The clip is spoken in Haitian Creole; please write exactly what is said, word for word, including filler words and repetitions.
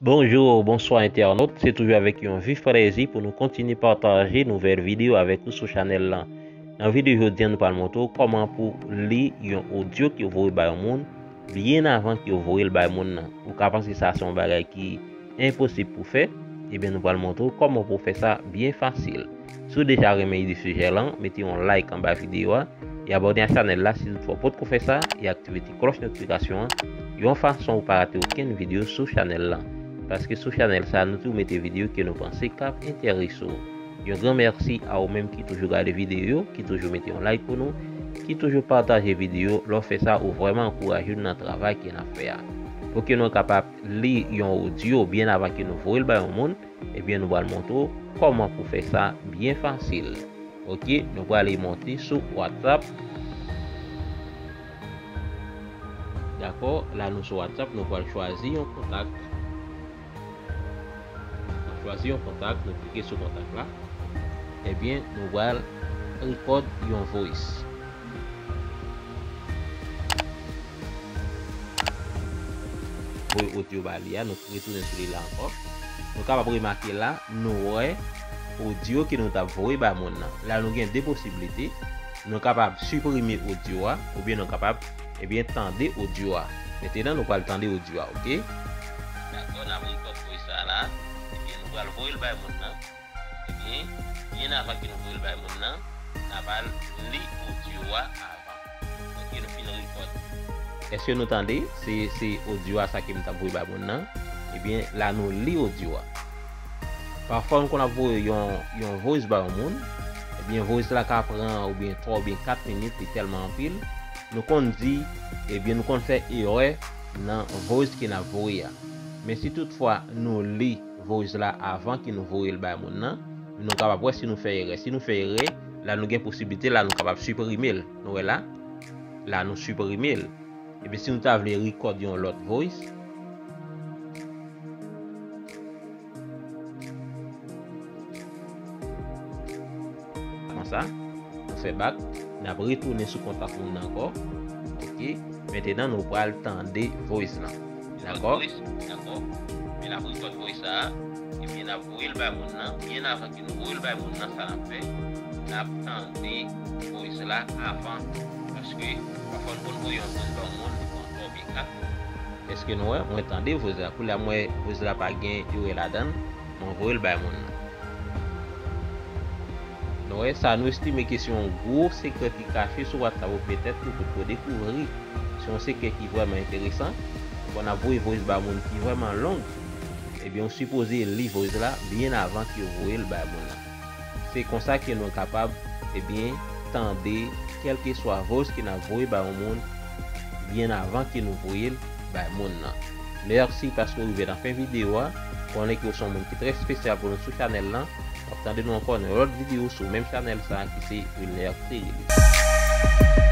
Bonjou, bonswa entènot, se toujou avèk yon vif plezi pou nou kontinye pataje nouvèl videyo avèk ou sou chanèl lan. Nan videyo jodi a, nou pral montre w kòman pou li yon odyo ki yo voye bay yon moun byen avan ki yo voye l bay moun nan. Ou ka panse sa se yon bagay ki enposib pou fè, ebyen nou pral montre w kòman pou w fè sa byen fasil. Si w deja renmen ide sijè lan, mete yon like anba videyo a e abòne a chanèl la si toutfwa w potko fè sa, e aktive ti klòch notifikasyon an, yon fason pou w pa rate okenn videyo sou chanèl lan. Paske sou chanèl sa, nou toujou mete videyo ke nou panse k ap enterese w. Yon gran mèsi a ou menm ki toujou gade videyo yo, ki toujou mete yon like pou nou, ki toujou pataje videyo. Lè w fè sa, ou vrèman ankouraje nou nan travay ke n ap fè a. Pou ke nou kapab li yon odyo byen avan ke nou voye l bay yon moun, ebyen nou pral montre w kòman pou fè sa byen fasil. Oke, nou prale monte sou WhatsApp. Dakò, la nou sou WhatsApp, nou pral chwazi yon kontak. Nou chwazi yon kontak, nou klike sou kontak la. Ebyen, nou pral record yon voice. Voye odyo ba li a, nou retounen sou li la ankò. Nou kapab remake la, nou wè odyo ke nou t ap voye ba moun nan. La nou gen de posiblite. Nou kapab siprime odyo a, oubyen nou kapab, ebyen, tande odyo a. Mentnan, nou pral tande odyo a, oke? Dakò, n ap record voice sa la. Ebyen, nou pral voye l bay moun nan. Ebyen, byen avan ke nou voye l bay moun nan, n ap al li odyo a avan. Oke, nou fin record. Èske nou tande? Se, se odyo a sa ke m t ap voye bay moun nan. Ebyen, la nou li odyo a. Pafwa, nou konn ap voye yon, yon voice bay yon moun. Ebyen, voice la ka pran oubyen twa oubyen kat minit, li tèlman anpil. Nou konn di, ebyen, nou konn fè erè nan voice ke n ap voye a. Men si toutfwa nou li voice la avan ke nou voye l bay moun nan, nou kapab wè si nou fè erè. Si nou fè erè, la nou gen posiblite, la nou kapab siprime l. Nou wè la? La nou siprime l. Epi si nou ta vle record yon lòt voice, konsa, nou fè back, n ap retounen sou kontak moun nan ankò. Oke, mentnan nou pral tande voice lan. Dakò? Voice, dakò. Men n ap record voice sa a, epi n ap voye l bay moun nan. Byen avan ke nou voye l bay moun nan, sa n ap fè, n ap tande voice la avan. Paske, pafwa nou konn voye yon voice bay yon moun, li pran twa oubyen kat minit. Èske nou wè? Mwen tande voice la. Kounye a, mwen wè voice la pa gen erè ladan l. Mwen voye l bay moun nan. Nou wè, sa nou estime ke se yon gwo sekrè ki kache sou WhatsApp ou petèt nou potko dekouvri. Se yon sekrè ki vrèman enteresan. Fò n ap voye voice ba moun ki vrèman long. Ebyen, ou sipoze li voice la byen avan ke w voye l bay moun nan. Se konsa ke nou kapab, ebyen, tande kèlkeswa voice ke n ap voye bay yon moun byen avan ke nou voye l bay moun nan. Mèsi paske w rive nan fen videyo a. Konnen ke w se yon moun ki trè espesyal pou nou sou chanèl lan. W ap tande nou ankò nan yon lòt videyo sou menm chanèl sa a ki se Wilner Tirili.